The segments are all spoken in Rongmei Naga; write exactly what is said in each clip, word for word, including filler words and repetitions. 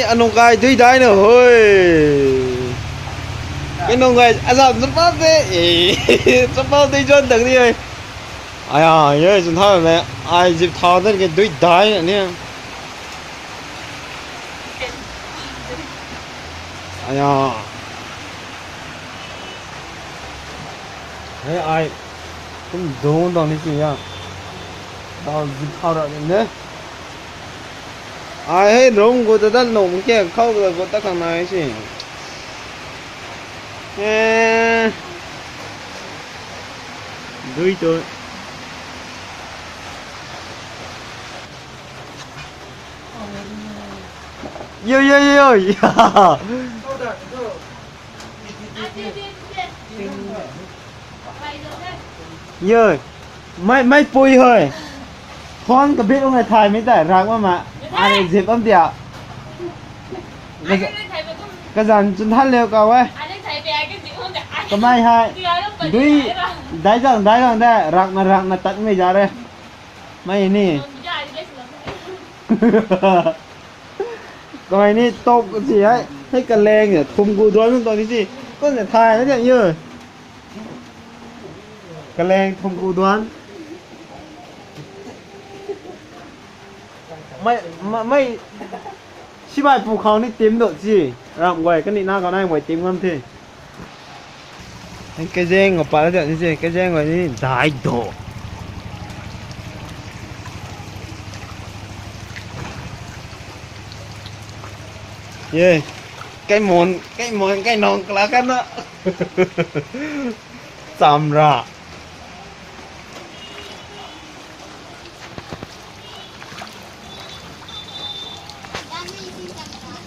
Anung kai dui dai na hoi. Kai nung kai azam chapal de. Eh, chapal dui jon dang ni hoi. Aya, ye chun tha me. Ai zip thau den ke dui dai na ni. Aya. Hei ai kum dong dong ni si ya. Dal zip thau ra ni ne. Ai hei rong gu ta dat nung ke khou gu ta khang nai si. Eh. Dui tu. Yo, yo, yo, yo. Yo. Mei, mei pui hoi. Phone kabit ngai thay mei tei rak ma ma. Ai zip am tia. Kazan chun than leu kau e. Kamei hei. Dui dai zang, dai zang de. Rak na, rak na tat mei za re. Mei ni. Kamei ni tok si hei. Hei kaleng e. Thum gu duan nung tok ni si. Kun se thay na de yo. Kaleng thum gu duan. Mei, mei, mei. Sibai pu khou ni tim do si. Ram guay kani na khou nai guay tim ngam the. Hei kazeng khou pat la ni si, kazeng khou ni dai do. Ye, kai mon, kai mon, kai nong kala kan na. Chamra.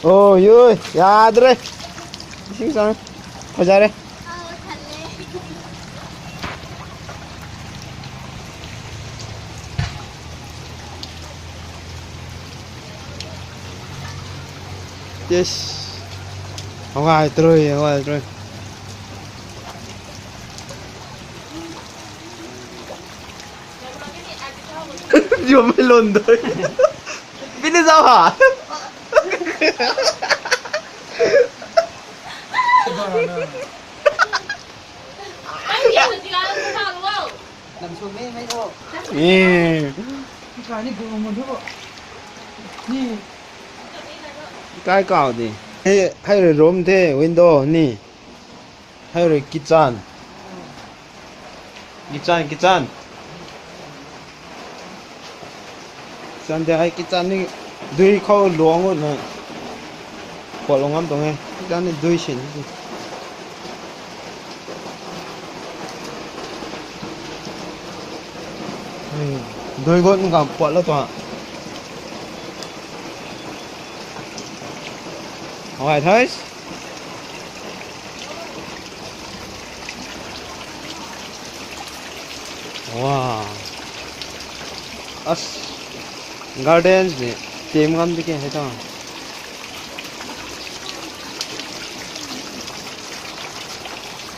Oh, yui, yadre. Sing sang. Khajare. Yes. Hawai trui, hawai trui. Yo mei lon doi. Bini zau ha. Eh. Kai kau di. Hei, hei rui room the, window ni. Hei rui kitchen. Kitchen, kitchen. Kitchen de hei kitchen ni dui khou luang o na. Puat lou ngam tuang e. Kitchen ni dui sin. Dui got ngam puat lou tuang. Alright, guys. Wow. As gardens ni tim ngam di ke hei ta.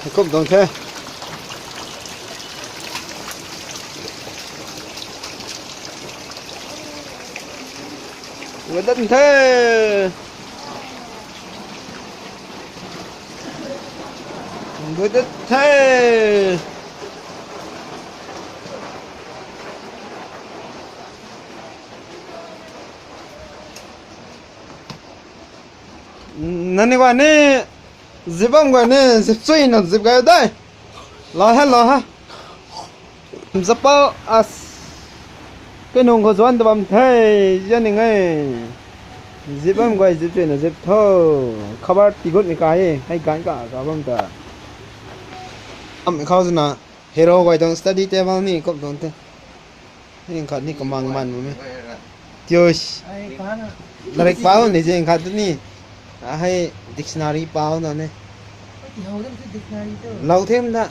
Hei kum tuang the. Gui dat the. Gui dat the. Nani guay ni, zip bam guay ni, zip chui na zip gay dai. Lau ha, lau ha. Zapa as. Kei nung khou zuan ta bam the, zia ning e. Zip bam guay, zip chui na zip tho. Khabar tigut ni kai e, hei gan ka, ka bam ta. Am khou zuna, hero guay tuang study table ni, kum tuang the. Ni khat ni kamang man bam e. Tios. Larik pau ni zing khat ni. A hei dictionary pau na ni. Lau them da.